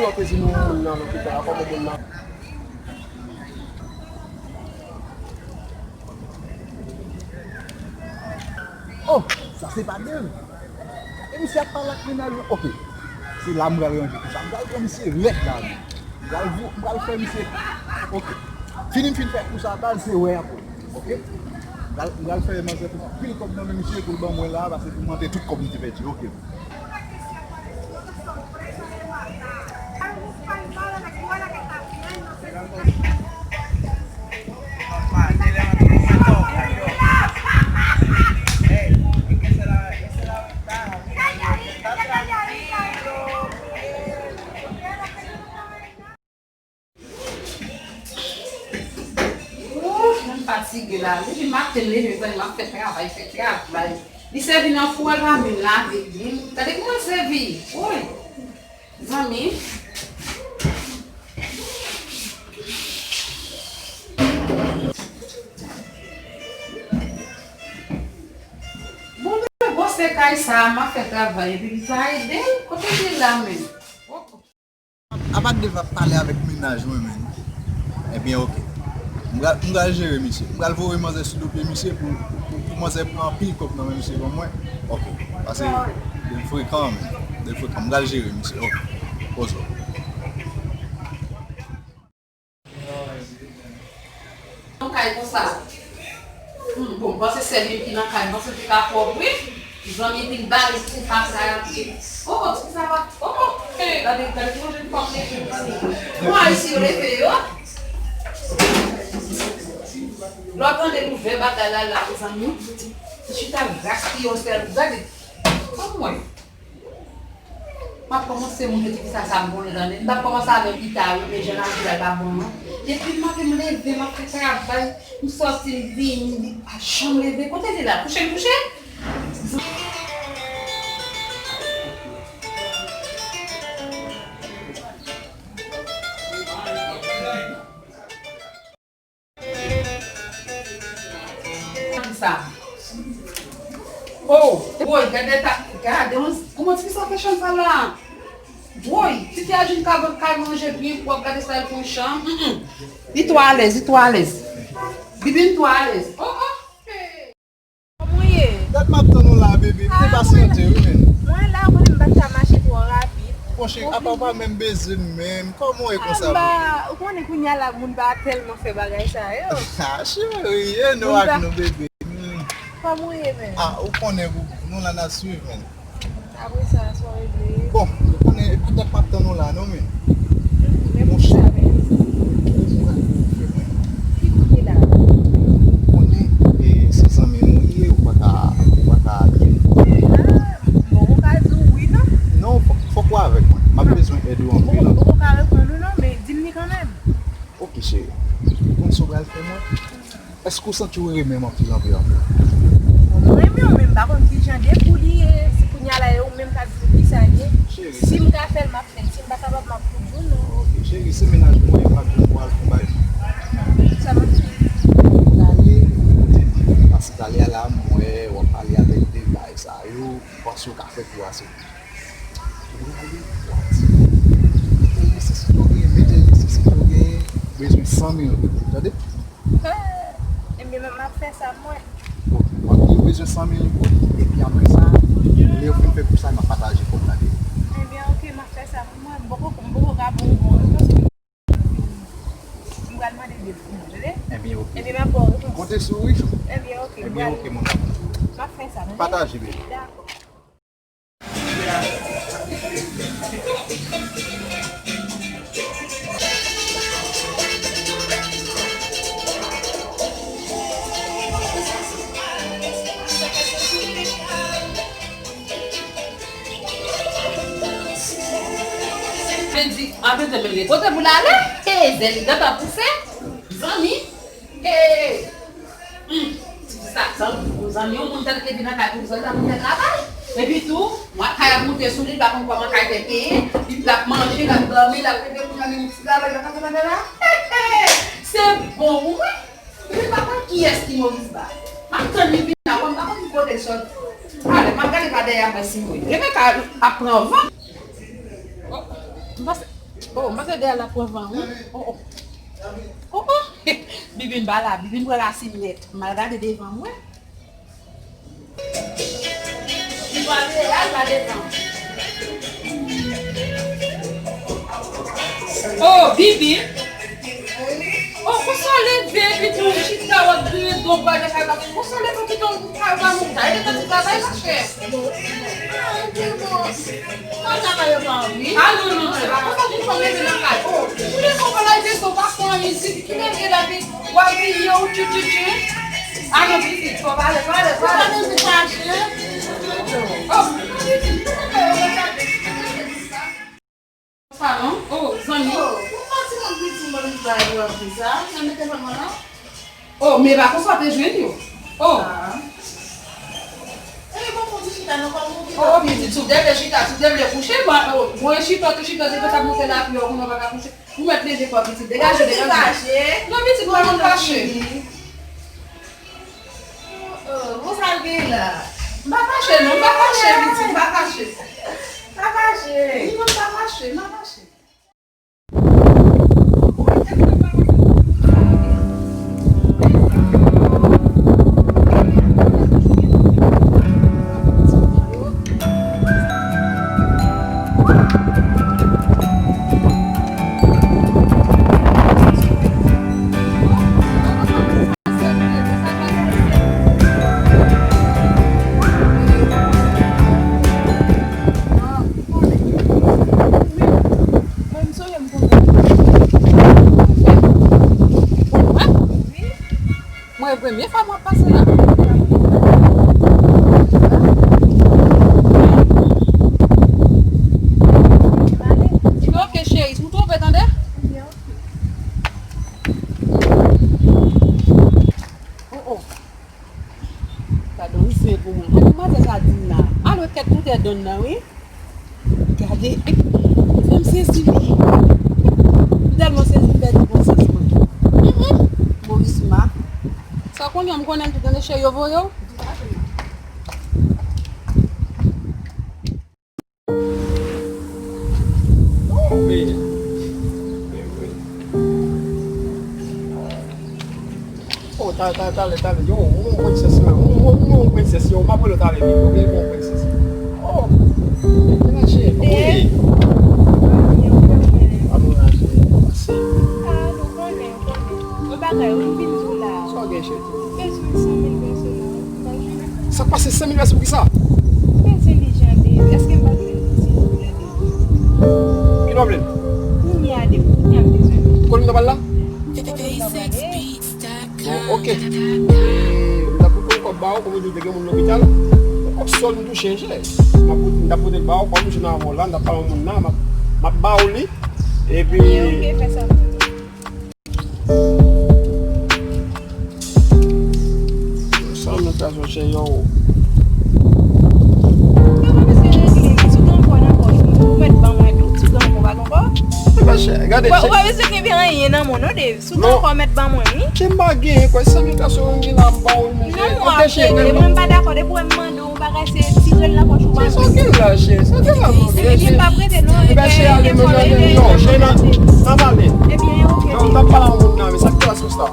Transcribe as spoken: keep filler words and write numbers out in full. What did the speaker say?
Yo te di nou moun nan lopital la, kòman moun nan? Oh, sa se pa de. E misye ap pale ak mennaj mwen. Ok. Se la m pral ranje kou sa. M pral pran misye rèd la, wi. M pral vo-, m pral fè misye. Ok. Fini m fin fè kou sa, baz, se wè apre. Ok? M pral, m pral fè manzè pran anpil kòb nan men misye pou l ban mwen la, paske pou mande tout kòb m te pèdi. Ok. Ooh, mwen fatige la. Depi maten m leve, zanmi, m ap fè travay, fè travay. Li sèvi nan fou, l pa menm lave, menm. Gade kouman l sèvi. Woy. Zanmi. Bon, men gwosè kay sa a, m ap fè travay, epi li pa ede m. Kote l ye la menm? Apa Dave ap pale avèk mennaj mwen, menn. Ebyen, ok. M pral, m pral jere misye. M pral voye manzè sou do pye misye pou, pou, pou manzè pran anpil kòb nan men misye ban mwen. Ok. Paske Dave frekan, menn. Dave frekan. M pral jere misye. Ok. Poze w. Nan kay konsa. Hmm, bon, m panse sèl li ki nan kay, m panse l te ka pwòp, wi. Zanmi vin bale ti fatra yo ki. Oh, oh, ti sa pa. Oh, oh, hey, gade, gade, ki manje pòp leve, zanmi. Bon, Ayisyen yo leve yo. Lè w tande louvè bagay la, la, zanmi. Ti chita gaspiye yon sèl, gade. Anmwey. M ap kòmanse moun yo di ki sa sa bon nan tande. M t ap kòmanse avè pita wi, men jan n ap di la pa bon non. Depi maten m leve, m ap fè travay, m sòti, m vini, li pa janm leve. Kote li la? Kouche l kouche? Sa. Oh, woy, gade ta, gade yon, kòman ti sa fè chanm sa la? Woy, ti fi a jwenn kay, kay manje byen pwòp, gade sa l fè yon chanm. Mm, mm. Li twò alèz, li twò alèz. Bibin twò alèz. Oh, oh. Kòman w ye? Dat m ap tann ou la, baby. M te pasyante, wi, menn. Mwen la, ou konnen m pa t ka mache twò rapid. Bon, cheri, apa w pa menm beze m menm? Kòman w ye konsa, baby? Anba, ou konnen kounye a la, moun pa tèlman fè bagay sa yo. Ah, cheri, e nou ak nou, baby. Hmm. Kòman w ye, menn? Ah, ou konnen, nou la n ap swiv, menn. Apre sa, sa w regle? Bon, ou konnen, e pa dat m ap tann ou la, non, menn. Monchè, gwo kouraj pou ou fè mwen. Ki kote la? Ou konnen, e, se zanmi m ou ye, ou pa ka, ou pa ka di m. Ah, bon, ou ka di w wi, non? Non, fòk, fòk ou avèk mwen. M ap bezwen èd ou anpil, anpil. Bon, ou ka reponn ou non, men di m li kanmenm. Ok, cheri. Ou konn sa w pral fè mwen? Èske ou santi w renmen m anpil, anpil, anpil? Bon, mwen renmen w, men m pa konn ki jan de kou li ye. Si kounye a la, e ou menm k ap di m ki sa l ye. Cheri, si m ka fè l, m ap fè l. Si m pa kapab, m ap fout di w non. Ok, cheri, se mennaj mwen, m ap di w pou al fè yon bagay. Sa m ap di? Prale, paske talè a la, m wè w ap pale avèk de bagay sa yo, m panse w ka fè kou a sou mwen. Prale, w ap di, mete nesesite w genyen, mete nesesite w genyen, bezwen san mil goud, tande? Ebyen, m ap fè sa, mwen. Ok, w ap di w bezwen san mil goud, epi apre sa, lè w fin fè kou sa, m ap pataje kòb la de. Ebyen, ok, m ap fè sa pou mwen. M poko, m poko ka ba w bon repons. M pral mande de pou mwen, tande? Ebyen, ok. Ebyen, m ap ba w repons. Konte sou ou wi. Ebyen, ok, m pral. Ebyen, ok, mon amour. M ap fè sa, tande? Pataje, baby. Dakò. Mwen di, anpil tan mwen rete. Kote pou l ale? E, zèl li gentan pouse. Zanmi. E, hmm, ti sa, zanmi, yon moun tann ke vin nan kay pou zanmi, la pou fè travay. Epi tou, mwen kay ap moute sou li, li pa konn kòman kay fè peye, li ap manje, l ap dòmi, l ap leve pou nan minit travay, la pa travay la. Se bon pou mwen. Epi pa konn kiyès ki Moris ba. M ap tann li vin la, mwen pa konn ki kote l sòti. Ale, m ap gade pa dèyè mwen si mwen. Rebecca ap pran van. Oh, m panse Oh, m panse dèyè l ap pran van, wi. Oh, oh. Oh, oh. Bibin pa la, Bibin pran rasin nèt. M al gade devan m wè. Li pral dèyè l, pa devan. Oh, Bibin. Oh, konsa w leve, epi tou w chita, w ap griyen do w, gade kaka. Konsa w leve, w kite yon bout travay, yon kay de travay, machè. Ah, non, non, se pa konsa tout fanm leve nan kay. Oh, ou leve, w pa lave so, w pa fè anyen, di ki leve la, epi w abiye, w tchou, tchou, tchou. Ah, non, pitit, fò pale, pale, pale. Oh, pitit, ou pa fè yo, sa. Salon? Oh, zanmi. Oh, pou pati mwen piti mwen li bay yo ap di sa. Nan mete pa mwen la. Oh, men pa konsa te jwenn yo. Oh. Ah. Eh, bon, pou ti chita nan kòm ou. Oh, pitit, si w te vle chita, si w te vle kouche, mwen, oh, mwen chita, tou chita, te fè sa monte la, pi yo, konnen w pa ka kouche. Ou mèt leve kò, pitit, degaje, degaje. Non, pitit, pa konn fache. Oh, oh, bon, sa l gen la? M pa fache, non, m pa fache, pitit, m pa fache. Pa fache. Wi, non, m pa fache, m pa fache. Mwen, premye fwa mwen pase la. Ok, cheri, ou twonpe, tande? Oh, oh. Gade yon misye pou mwen. Gade manzè sa di m la. Alò, kèt moutè donn nan, wi. Gade. Fè m sezi, wi. M tèlman sezi, m pèdi konsans mwen. Mm, mm. Morisma. Sa w konnen, m konnen l tou, tande, cheri, yo voye w. Oh, men. Oh, ta, ta, talè, talè. Yo, yon prensès, yo. Yon, yon, yon prensès, yo. M ap rele w talè, wi. Ok, yon prensès. Oh, mennaj, wi. Alo, mennaj. Pase. Ah, nou konnen, nou konnen. Yon bagay, wi, m vin di w la. Sa w gen, cheri? Bezwen san mil pèso la. Sa k pase, san mil pèso pou kisa? Bezwen li jan de, èske m pa bezwen li silvouplè? Ki nòm li? Kounye a de, kounye a m bezwen li. Kote m ta pral la? Kote m ta pral la? Bon, ok. E, m ta pral pran kòb ba ou, kòm ou di w te gen moun lopital. Kòb sòl m touche, chè. M ap pote, m ta pote l ba ou, kòm m jwenn avè w la, m ta pale yon moun la, m ap, m ap ba ou li. Epi. Ok, ok, fè sa. Sa nou fè aswè, chè, yo. Yo pa bezwen regle, si w gen yon kò nan pòch ou, ou mèt ban mwen tou, si w gen yon kò, pa gen kò. Ebyen, chè, gade, chè. Ou pa bezwen kenbe anyen nan men w, non, Dave. Si w gen yon kò, mèt ban mwen, wi. Chè, m pa genyen, kwè, san mil pèso m gen la, m ba ou l, men, chè. Non, non, ap regle, mwen m pa dakò, depi w wè m mande w yon bagay, se tire l nan pòch ou, pa. Chè, sa w gen la, chè, sa w gen la, non, chè. Ebyen, m pa prete, non, ebyen, chè, ale, non, chè, nan, nan pale. Ebyen, ok. Non, m t ap pale a yon moun nan, men sa k te la sou sa.